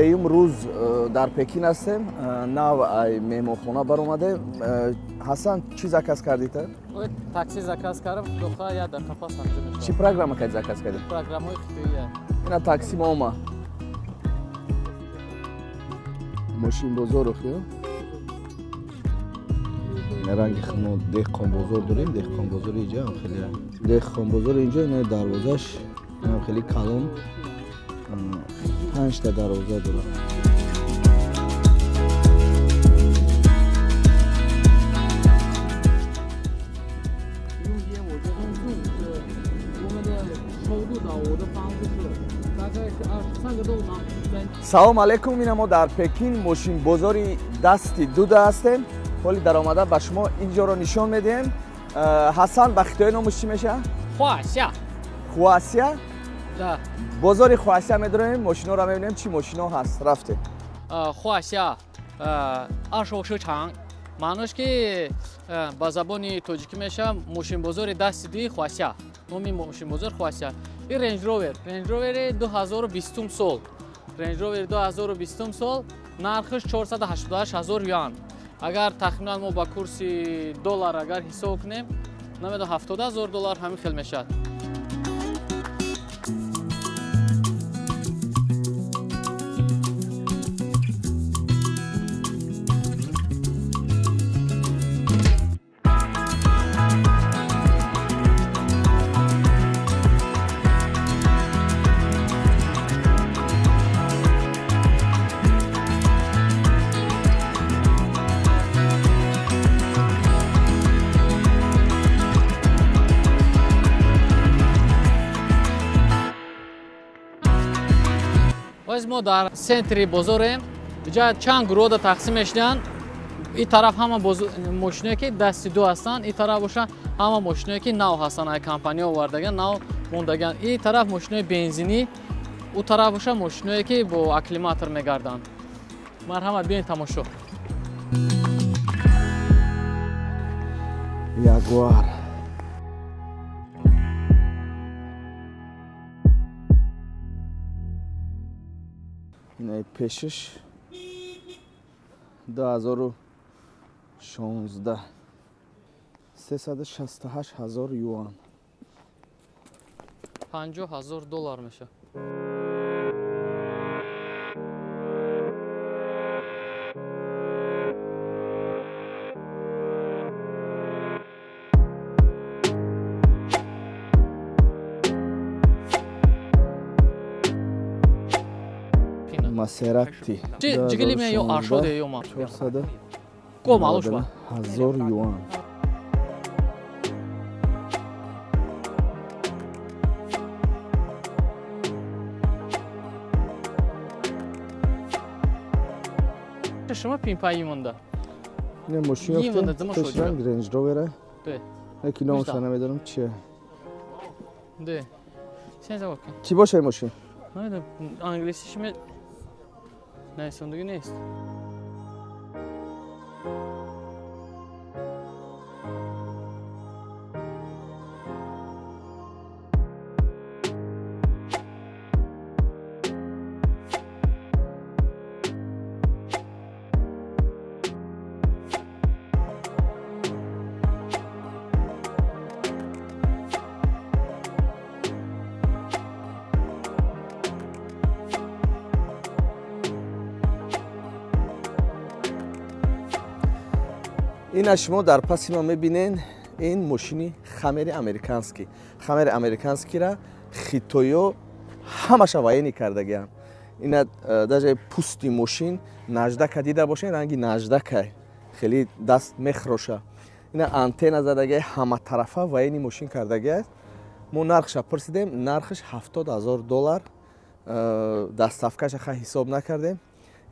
Сеюм рӯз дар Пекин ҳастем. Нав ай меҳмонхона баромадем. Ҳасан, чӣ заказ кардита? Такси заказ кардам, дохта як дақиқа пас ҳамҷо мешавад. Чӣ программа кади заказ кардӣ? Программаҳои хитоия. Ина такси мо омад. Мошинбозор охиё? Ранги мо деҳқонбозор дорем, деҳқонбозори инҷа ҳам хеле. Деҳқонбозори инҷа ина дарвозаш ҳам хеле калон. 5 та дарвоза дорад. Салом алейкум, ина мо дар Пекин мошинбозори дасти дуда ҳастем. Ҳоли даромада ба шумо инҷоро нишон медиҳем. Ҳасан, ба хитои номаш чӣ мешавад? Хуася. Хуася? Да. Бозори Хуася медроем, мошиноро мебинем, чӣ мошино ҳаст. Рафтем. Хуася 二手市场 маънош ки ба забони тоҷикӣ мешавад мошинбозори дасти дуи Хуася. Номи мошинбозор Хуася. Ин Range Rover, Range Rover 2020 сол. Range Rover 2020 сол, нархаш 488 ҳазор юан. Агар тахминан мо ба курси доллар агар ҳисоб кунем, намедонам 70 ҳазор доллар ҳамин хел мешавад. Мо дар центри бозорем. Инҷа чанд гурӯҳда тақсим мешуданд. Ин тараф ҳама мошиное ки дасти ду ҳастанд, ин тараф бошанд ҳама мошиное ки нав ҳастанд, ай компания овардаган, нав мондаган. Ин тараф мошинои бензинӣ, у тараф бошанд мошиное ки бо акклиматор мегарданд. Марҳамат, биёед тамошо. Ягуар. Инаи пешиш 2016 368 ҳазор юан. 50 ҳазор доллар мешавад. Maserati. Ҷигили ме ё ашоде ё ма? 400 Ко малуш ба? Ҳазор юан. Шумо пинпай монда. Не мошин ёфтем. Пешранг Range Rover. Де. Яки номашро намедонам чие. Де. Сен завод кун. Чӣ боша мошин? Намедонам, англисиш ме нависондагӣ нест. Ина шумо дар паси ма мебинен ин мошини Хамери американский. Хамери американскийра хитоё ҳамаша военный кардагианд. Ина даже пусти мошин наждака дида бошен, ранги наждакай. Хеле даст мехроша. Ина антенна задагиа ҳаматарафа военный мошин кардагиаст. Мо нархша пурсидем, нархаш 70 ҳазор доллар. Доставкаша ха ҳисоб накардем.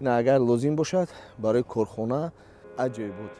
Ина агар лозим бошад барои корхона аҷоиб буд.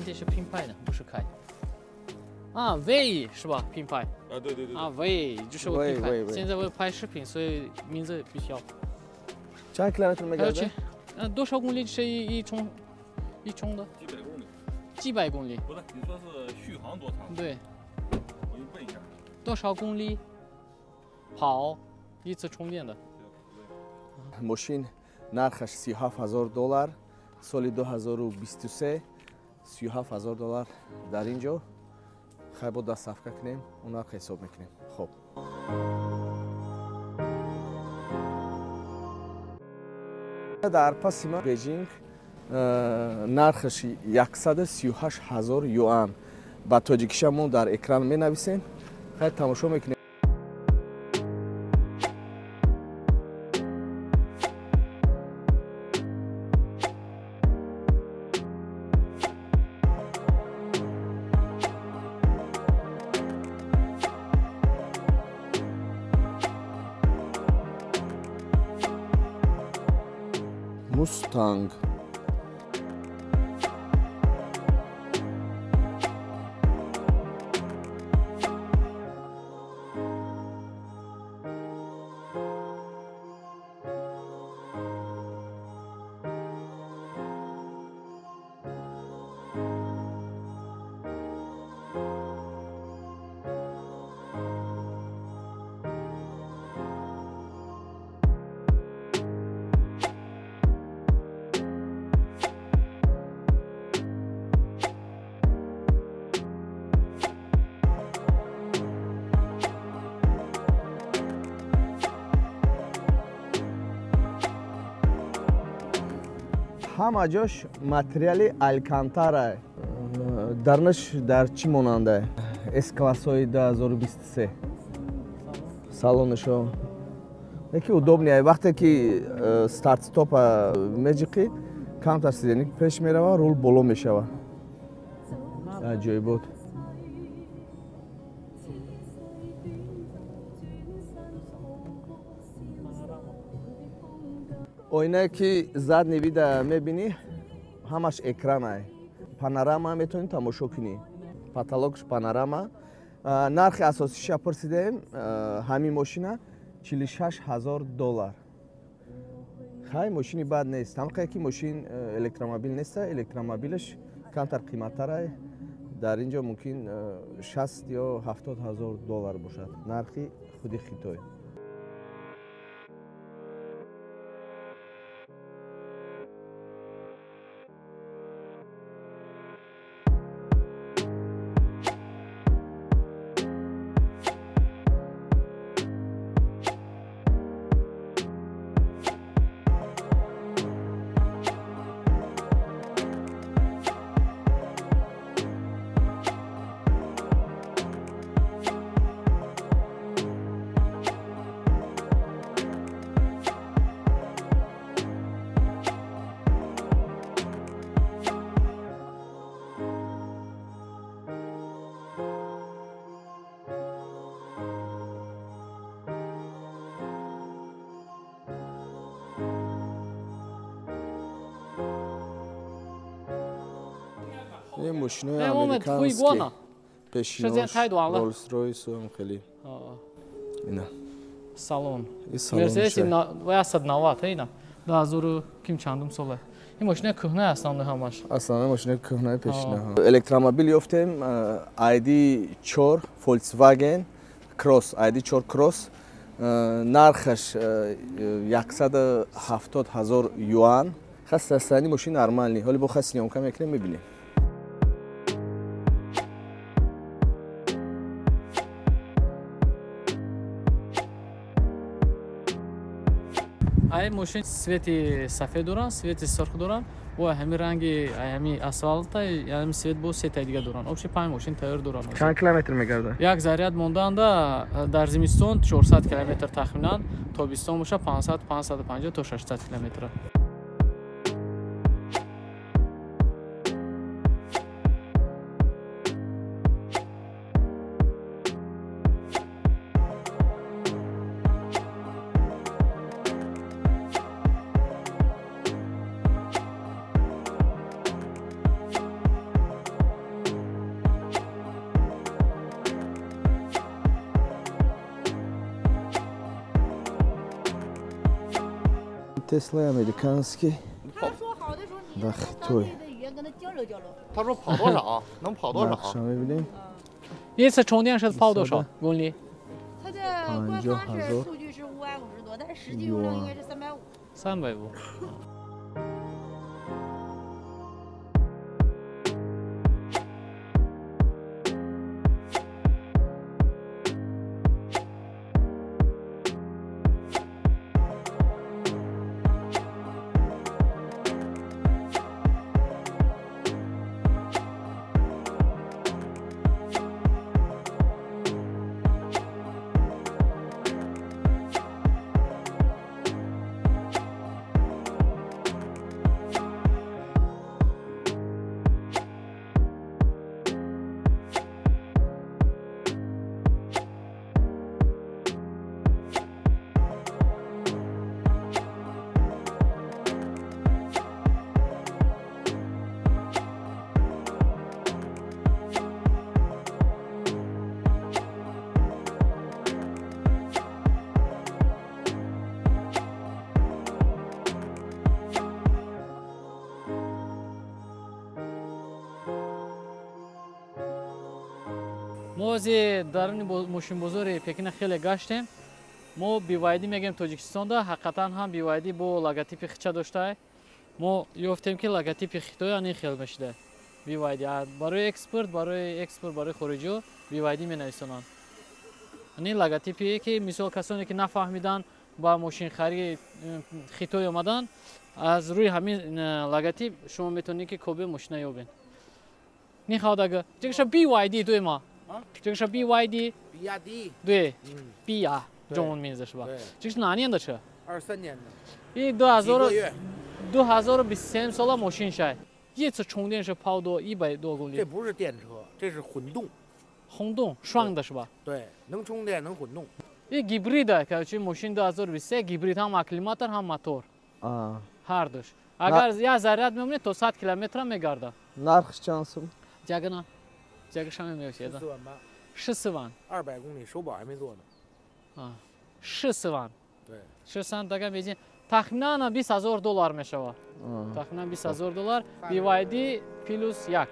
这是品牌的，不是开。啊，V 是吧？品牌。啊，对对对。啊，V 就是我品牌。现在我拍视频，所以名字必须要。 Чанд километр мегардад? 多少公里是一充的？几百公里。几百公里？不是，你说是续航多长？对。我给你问一下。多少公里跑一次充电的？ Мошин нархаш 37 000 доллар, соли 2023 37 000 доллар дар ин ҷо. Хай бо доставка кунем, он нарх ҳисоб мекунем. Хоб. Дар паси ман Беҷинг нархаш 138 000 юан. Ба тоҷикиша мо дар экран менависем. Хай тамошо мекунем. Мустанг. Ҳама ҷош материали алькантара. Дарнаш дар чӣ монанда? С-классҳои 2023. Салонашо. Яки удобный. Вақте ки старт-стопа меҷиқӣ, камтар сиденье пеш мерава, рул боло мешава. Аҷоибот. Оинае ки задний вида мебинӣ, ҳамаш экранае. Панорама метавонӣ тамошо кунӣ. Потолокш панорама. Нархи асосиша пурсидаем, ҳамин мошина 46 000 доллар. Хай мошини бад нест. Ҳамқае ки мошин электромобил неста, электромобилаш камтар қиматтарае. Дар ин ҷо мумкин 60 ё 70 000 доллар бошад нархи худи Хитой. Мошинои американски пешинош Роллс-Ройс хеле. Ина. Салон. Мерседес 190 ина. 2000 ким чандум сола. Ин мошина кӯҳна аслан ҳамаш. Аслан мошина кӯҳнаи пешина. Электромобил ёфтем ID4 Volkswagen Cross, ID4 Cross. Нархаш 170 000 юан. Хаст аслани мошин нормальный. Ҳоли бо хаст съёмка мекунем, мебинем. Ай мошин свети сафед доранд, свети сурх доранд ва ҳамин ранги ҳамин асфалта, ҳамин свет бо сетаи дига доранд. Общий 5 мошин тайёр доранд. Чанд километр мегардад? Як заряд монданда дар зимистон 400 километр тахминан, тобистон боша 500, 550 то 600 километр. Теслаи американский дар Хитой. 他说跑多少？能跑多少？ Нақша мебинем. 一次充电是跑多少公里？ 它的官方是数据是550多，但是实际用量应该是350。 350。 Мо ози даруни мошинбозори Пекина хеле гаштем. Мо BYD мегӯем Тоҷикистонда, ҳақиқатан ҳам BYD бо логотипи хича доштае. Мо ёфтем, ки логотипи Хитой ани хел мешида. BYD барои экспорт, барои экспорт, барои хориҷиҳо BYD менависонанд. Ани логотипие ки мисол касоне ки нафаҳмиданд, ба мошинхарии Хитой омаданд, аз рӯи ҳамин логотип шумо метавонед ки коби мошина ёбед. 你好，大哥，这个是 BYD 对吗？这个是 BYD， 比亚迪。 对，比亚，中文名字是吧？ 对。 这是哪年的车？ 23年的。一2023сола мошин шай。一次充电是跑多100多公里。 这不是电车，这是混动。 混动，双的是吧？ 对，能充电，能混动。 и гибрида, короче, мошин 2023 гибрид ҳам аккумулятор ҳам мотор. Ҳардуш. Агар як заряд мемонед, то 100 километра мегардад. Нархш чанд сум? 价格呢？价格上面没有写的。 14万8。 14万。 200公里，首保还没做呢。啊，14万。 对。 13大概美金，тахминан 20 000 доллар мешавад. Тахминан 20 000 доллар. BYD плюс 1.